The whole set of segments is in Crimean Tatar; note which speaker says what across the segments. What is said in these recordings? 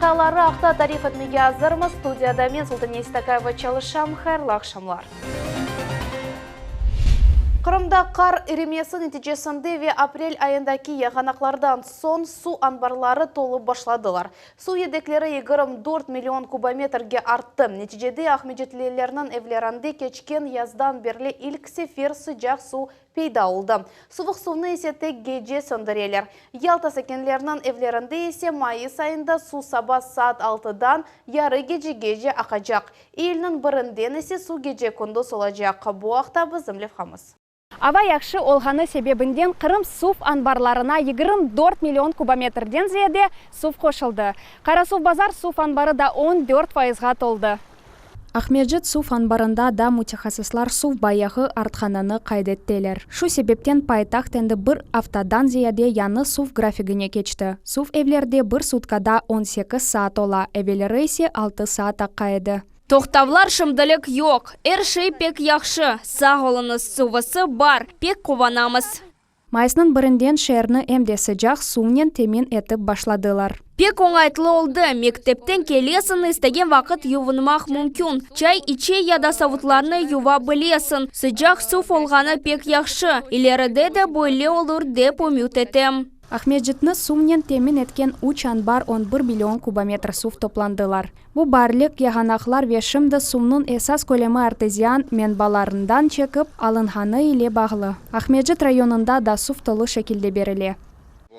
Speaker 1: vaqiaları aqta tarif etmege azırmız. Studiyada men, Sultaniye Seytakayeva, çalışam. Hayırlı aqşamlar. Qırımda qar irimesi neticesinde ve aprel ayındaki yağanaqlardan soñ suv anbarları tolıp başladılar. Suv yedekleri 24 million kubometrge arttı. Neticede aqmescitlilerniñ evlerinde keçken yazdan berli ilk sefer sıcaq suv peyda oldı. Suvuq suvnı ise tek gece söndüreler. Yalta sakinleriniñ evlerinde ise mayıs ayında suv saba saat altıdan yarı gecegece aqacaq. İyülniñ birinden ise suv gece-kündüz olacaq. Bu aqta bizim levhamız.
Speaker 2: Ava yahşı olğanı sebebinden Qırım suv anbarlarına 24 million kubometrden ziyade suv qoşuldı. Qarasuvbazar suv anbarı da 14 fayızğa toldı.
Speaker 3: Aqmescit suv anbarında da mütehassıslar suv bayağı artqanını qayd ettiler. Şu sebepten paytaht endi bir aftadan ziyade yañı suv grafigine keçti. Suv evlerde bir sutkada 18 saat ola, evelleri ise altı saat aqa edi.
Speaker 2: Toqtavlar şimdilik yoq. Er şey pek yahşı. Sağ oluñız, suvusı bar, pek quvanamız.
Speaker 3: Mayısnıñ birinden şeerni em de sıcaq suvnen temin etip başladılar.
Speaker 2: Pek oñaytlı oldı. Mektepten kelesiñ, istegen vaqıt yuvunmaq mümkün. Çay içe ya da savutlarnı yuva bilesiñ. Sıcaq suv olğanı pek yahşı. İleride de böyle olur, dep ümüt etem.
Speaker 3: Aqmescitni suvnen temin etken üç anbar 11 million kubometr suv toplandılar. Bu baarlik yağanaqlar ve şimdi suvnıñ esas kölemi artezian menbalarından çekip alınğanı ile bağlı. Aqmescit rayonında da suv tolu şekilde berile.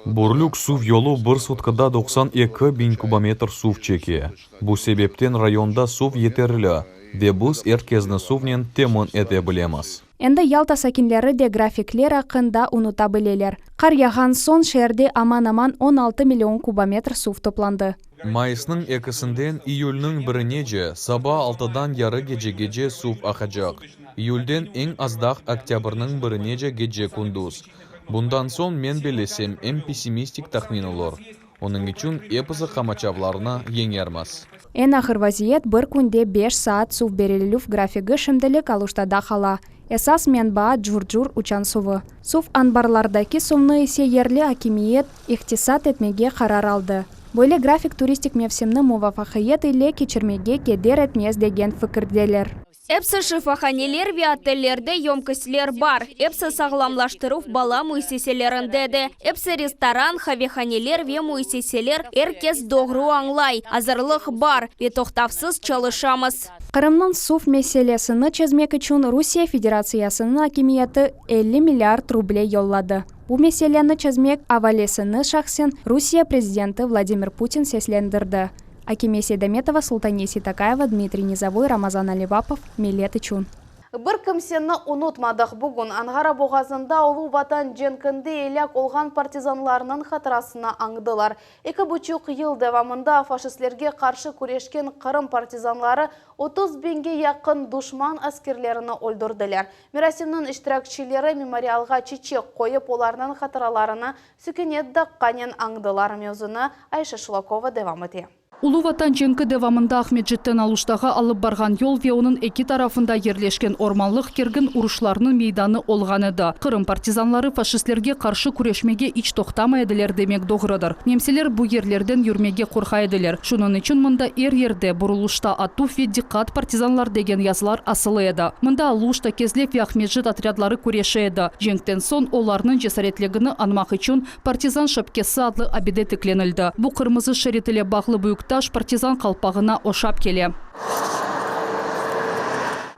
Speaker 4: Bürlük suv yolu bir sutkada 92 biñ kubometr suv çeke. Bu sebepten rayonda suv yeterli ve biz er kezni suvnen temin ete bilemiz.
Speaker 3: Endi Yalta sakinleri de grafikler aqqında unuta bileler. Qar yağğan soñ şeerde aman-aman 16 million kubometr suv toplandı.
Speaker 4: Mayısnıñ ekisinden iyülniñ birinece saba altıdan yarı gecegece suv aqacaq. İyülden eñ azdaq oktâbrniñ birinece gece-kündüz. Bundan soñ, men bellesem, eñ pessimistik tahmin olur. Onıñ içün episi qamaçavlarnı yeñermiz.
Speaker 3: Eñ ağır vaziyet, bir künde beş saat suv berilüv grafigi şimdilik Aluştada qala. Esas menba, Curcur uçan suvı. Suv anbarlardaki suvnı ise yerli akimiyet iqtisat etmege qarar aldı. Böyle grafik turistik mevsimni muvafaqiyet ile keçirmege keder etmez degen fikirdeler.
Speaker 2: Episi şifahaneler ve otellerde yömkostler bar, episi sağlamlaştıruv bala müessiselerinde de, episi restoran, qavehaneler ve müessiseler, er kes doğru añlay, azırlıq bar ve toqtavsız çalışamız.
Speaker 3: Qırımnıñ suv meselesini çezmek içün Rusiye Federatsiyasınıñ akimiyeti 50 milliard ruble yolladı. Bu meseleni çezmek avalesini şahsen Rusiye prezidenti Vladimir Putin seslendirdi. Akime Seydametova, Sultaniye Seytakayeva, Dmitriy Nizovoy, Ramazan Alivapov, Millet içün.
Speaker 1: Bir kimseni unutmadıq. Bugün Anğara boğazında Ulu Vatan cenkinde elâk olğan partizanlarnıñ hatırasını añdılar. Eki buçuq yıl devamında faşistlerge qarşı küreşken Qırım partizanları 30 biñge yaqın duşman askerlerini öldürdiler. Merasimniñ iştirakçileri memorialğa çiçek qoyıp, olarnıñ hatıralarını sükünet daqqanen añdılar. Mevzunı Ayşe Şulakova devam ete.
Speaker 5: Ulu Vatan cenki devamında Aqmescitten Aluştağa alıp barğan yol ve onıñ eki tarafında yerleşken ormanlıq kergin uruşlarnıñ meydanı olğan edi. Qırım partizanları faşistlerge qarşı küreşmege iç toqtamay ediler demek doğrudır. Nemseler bu yerlerden yürmege qorqa ediler. Şunıñ içün mında er yerde, burulışta atuv ve diqqat, partizanlar degen yazılar asılı edi. Mında Aluşta, Kezlev ve Aqmescit otrâdları küreşe edi. Cenkten soñ olarnıñ cesaretligini añmaq içün Partizan şapkesi adlı abide tiklenildi. Bu qırmızı şerit ile bağlı büyük taş partizan qalpağına oşap kele.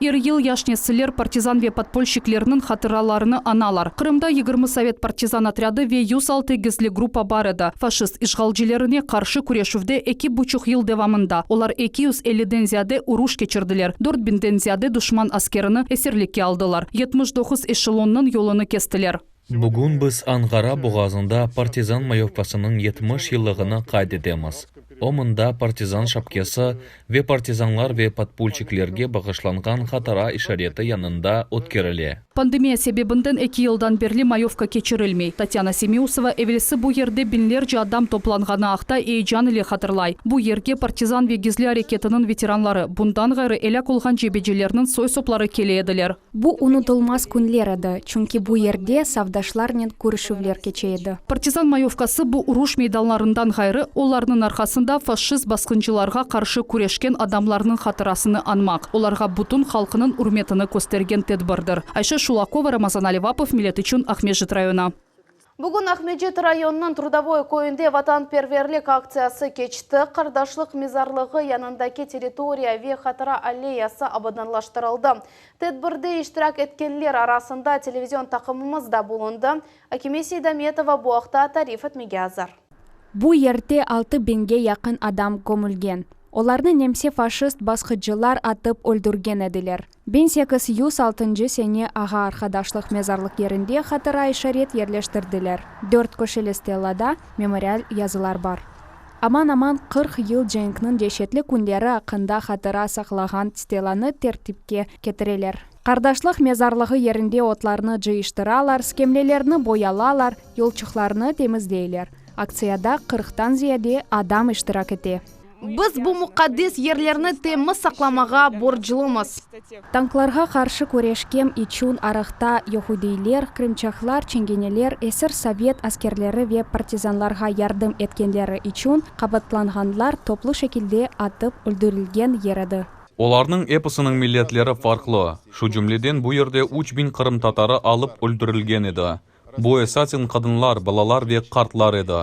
Speaker 5: Er yıl yaş nesiller partizan ve podpolşçiklerniñ hatıralarını añalar. Qırımda 20 sovet partizan otrâdı ve 106 gizli gruppa bar edi. Faşist işğalcilerine qarşı küreşüvde eki buçuq yıl devamında olar 250-den ziyade uruş keçirdiler, dört biñden ziyade duşman askerini esirlikke aldılar, 79 eşelonnıñ yolunı kestiler.
Speaker 4: Bugün biz Anğara boğazında partizan mayovkasınıñ 70 yıllığını qayd etemiz. O mında partizan şapkesi ve partizanlar ve podpolçiklerge bağışlanğan hatıra işareti yanında ötkerile.
Speaker 5: Pandemiya sebebinden eki yıldan berli mayovka keçirilmey. Tatyana Semiusova evelsi bu yerde biñlerce adam toplanğanı aqta eyecan ile hatırlay. Bu yerge partizan ve gizli areketiniñ veteranları, bundan ğayrı elâk olğan cebecilerniñ soy-sopları kele ediler.
Speaker 3: Bu unutılmaz künler edi, çünki bu yerde safdaşlarnen körüşüvler keçe edi.
Speaker 5: Partizan mayovkası bu uruş meydanlarından ğayrı, olarnıñ arqasında faşist basqıncılarğa qarşı küreşken adamlarnıñ hatırasını añmaq, olarğa bütün halqınıñ ürmetini köstergen tedbirdir. Ayşe Şulakova, Ramazan Alivapov, Millet içün, Aqmescit rayonı.
Speaker 1: Bugün Aqmescit rayonınıñ Trudovoy köyünde vatanperverlik aktsiyası keçti. Qardaşlıq mezarlığı yanındaki territoriya ve hatıra alleyası abadanlaştırıldı. Tedbirde iştirak etkenler arasında televizion taqımımız da bulundı. Akime Seydametova bu aqta tarif etmege azır.
Speaker 3: Bu yerde altı biñge yaqın adam kömülgen. Olarnı nemse-faşist basqıcılar atıp öldürgen ediler. 1806 sene ağa-arqadaşlıq mezarlıq yerinde hatıra işaret yerleştirdiler. Dört köşeli stellada memorial yazılar bar. Aman-aman 40 yıl cenkniñ deşetli künleri aqqında hatıra saqlağan stelanı tertipke ketireler. Qardaşlıq mezarlığı yerinde otlarnı cıyıştıralar, skemlelerni boyalalar, yolçıqlarnı temizleyler. Aktsiyada qırqtan ziyade adam iştirak ete.
Speaker 1: Biz bu muqaddes yerlerni temiz saqlamağa borclumız.
Speaker 3: Tanklarğa qarşı küreşken içün arıqta yehudiyler, qırımçaqlar, çingeneler, esir sovet askerleri ve partizanlarğa yardım etkenleri içün qabaatlanğanlar toplu şekilde atıp öldürilgen yer edi.
Speaker 4: Olarnıñ episiniñ milletleri farqlı, şu cümleden bu yerde 3000 qırımtatarı alıp öldürilgen edi. Bu esasen qadınlar, balalar ve qartlar edi.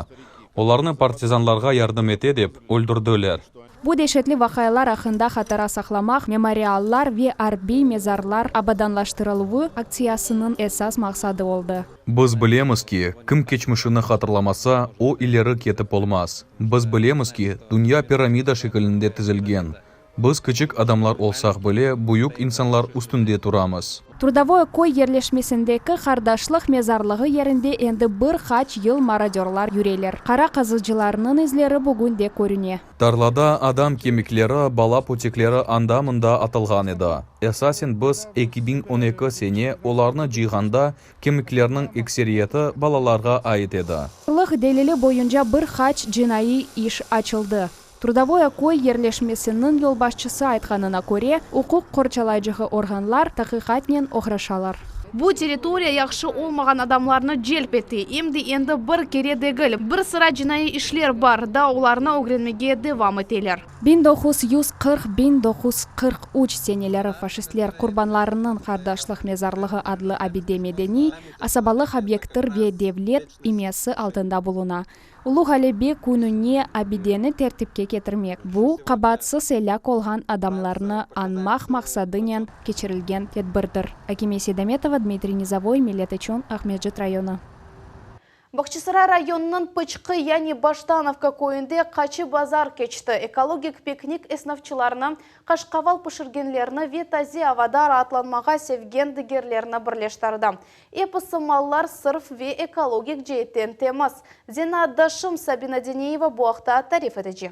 Speaker 4: Olarnı partizanlarğa yardım ete dep, öldürdiler.
Speaker 3: Bu deşetli vaqialar aqqında hatıra saqlamaq, memoriallar ve arbiy mezarlar abadanlaştırıluvı aktsiyasınıñ esas maqsadı oldı.
Speaker 4: Biz bilemiz ki, kim keçmişini hatırlamasa, o ileri ketip olmaz. Biz bilemiz ki, dünya piramida şekilinde tizilgen. Biz kiçik adamlar olsaq bile, büyük insanlar üstünde turamız.
Speaker 3: Trudovoye köy yerleşmesindeki Qardaşlıq mezarlığı yerinde endi bir qaç yıl marodörlar yüreler. Qara qazıcılarnıñ izleri bugün de körüne.
Speaker 4: Tarlada adam kemikleri, bala pötekleri anda-mında atılğan edi. Esasen biz 2012 sene olarnı cıyğanda kemiklerniñ ekseriyeti balalarğa ait edi.
Speaker 3: Lıq delili boyunca bir qaç cinaiy iş açıldı. Trudovoye köy yerleşmesiniñ yolbaşçısı aytqanına köre, uquq qorçalayıcı organlar taqiqatnen oğraşalar.
Speaker 1: Bu territoriya yahşı olmağan adamlarnı celp ete, em de endi bir kere degil. Bir sıra cinaiy işler bar, daa olarnı ögrenmege devam eteler.
Speaker 3: 1940-1943 seneleri faşistler qurbanlarınıñ qardaşlıq mezarlığı adlı abide medeniy asabalıq obyekttir ve devlet imayesi altında buluna. Ulu Ğalebe kününe abideni tertipke ketirmek, bu, qabaatsız elâk olğan adamlarnı añmaq maqsadınen keçirilgen tedbirdir. Akime Seydametova, Dmitriy Nizovoy, Millet içün, Aqmescit rayonı.
Speaker 1: Bağçasaray rayonınıñ Pıçqı, yani Baştanovka köyünde Qaçı bazar keçti. Ekologik piknik esnafçılarını, qaşqaval pişirgenlerni ve taze avada raatlanmağa sevgen digerlerni birleştirdi. Episi mallar sırf ve ekologik ceetten temiz. Zenaatdaşım Sabina Deniyeva bu aqta tarif etecek.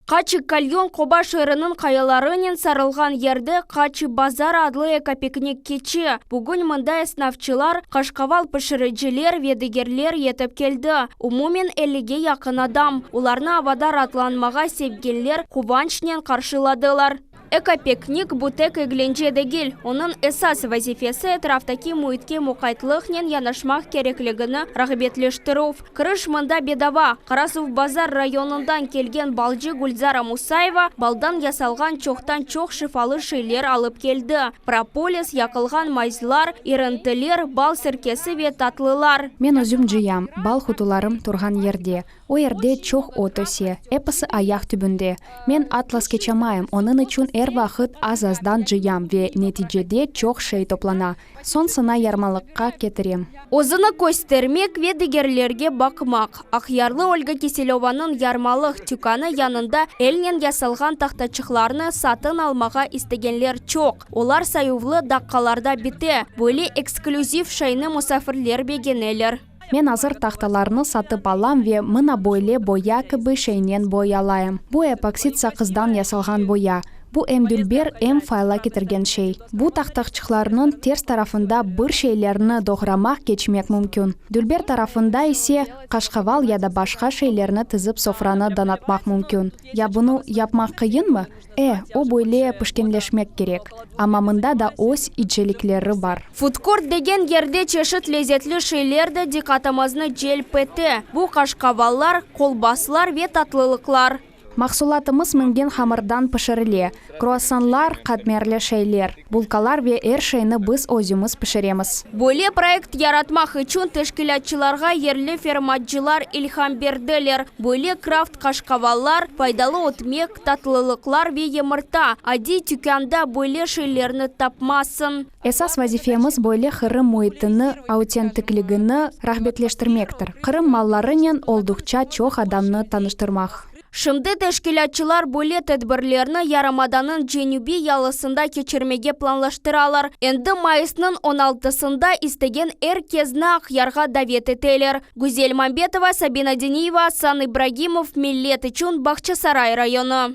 Speaker 2: Qaçı Kalyon qoba şeeriniñ qayalarınen sarılğan yerde Qaçı bazar adlı ekopiknik keçe. Bugün mında esnafçılar, qaşqaval pişiriciler ve digerler yetip keldi. Umumen ellige yaqın adam. Olarnı avada raatlanmağa sevgenler quvançnen qarşıladılar. Ekopiknik bu tek eglence degil, onıñ esas vazifesi etraftaki müitke muqaytlıqnen yanaşmaq kerekligini rağbetleştirüv. Kiriş mında bedava. Qarasuvbazar rayonından kelgen balcı Gülzara Musayeva baldan yasalğan çoqtan-çoq şifalı şeyler alıp keldi, propolis, yaqılğan mazlar, irintiler, bal sirkesi ve tatlılar.
Speaker 3: Men özüm cıyam, bal qutularım turğan yerde. O yerde çoq ot öse, episi ayaq tübünde. Men atlas keçamayım, onıñ içün er vaqıt az-azdan cıyam ve neticede çoq şey toplana. Soñ sına yarmalıqqa ketirem.
Speaker 2: Özüni köstermek ve digerlerge baqmaq. Aqyarlı Olga Kiselövanıñ yarmalıq tükânı yanında elnen yasalğan tahtaçıqlarnı satın almağa istegenler çoq. Olar sayuvlı daqqalarda bite. Böyle eksklüziv şeyni musafirler begeneler.
Speaker 3: Men azır tahtalarnı satıp alam ve mına böyle boya kibi şeynen boyalayım. Bu epoksid saqızdan yasalğan boya. Bu em dülber, em fayla ketirgen şey. Bu tahtaqçıqlarnıñ ters tarafında bir şeylerni doğramaq, keçmek mümkün. Dülber tarafında ise qaşqaval ya da başqa şeylerni tizip sofranı donatmaq mümkün. Ya bunı yapmaq qıyınmı? E, o böyle pişkinleşmek kerek. Amma mında da öz incelikleri bar.
Speaker 2: Fudkort degen yerde çeşit lezetli şeyler de diqqatımıznı celp ete. Bu qaşqavallar, kolbaslar ve tatlılıqlar.
Speaker 3: Mahsulatımız mingen hamırdan pişirile, kruassanlar, qatmerli şeyler, bulkalar ve er şeyni biz özümiz pişiremiz.
Speaker 2: Böyle proyekt yaratmaq içün teşkilâtçılarğa yerli fermacılar ilham berdiler. Böyle kraft qaşqavallar, faydalı ötmek, tatlılıqlar ve yımırta, adiy tükânda böyle şeylerni tapmazsıñ.
Speaker 3: Esas vazifemiz böyle Qırım müitini, autentikligini rağbetleştirmektir, Qırım mallarınen olduqça çoq adamnı tanıştırmaq.
Speaker 2: Şimdi teşkilâtçılar böyle tedbirlerni yarımadanıñ cenübiy yalısında keçirmege planlaştıralar. Endi mayısnıñ on altısında istegen er kezni Aqyarğa davet eteler. Güzel Mambetova, Sabina Deniyeva, Asan İbragimov, Millet içün, Bağçasaray rayonı.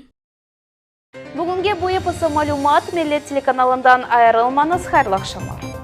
Speaker 1: Bugünge bu episi malümat, Millet telekanalından ayırılmañız, hayırlı aqşamlar.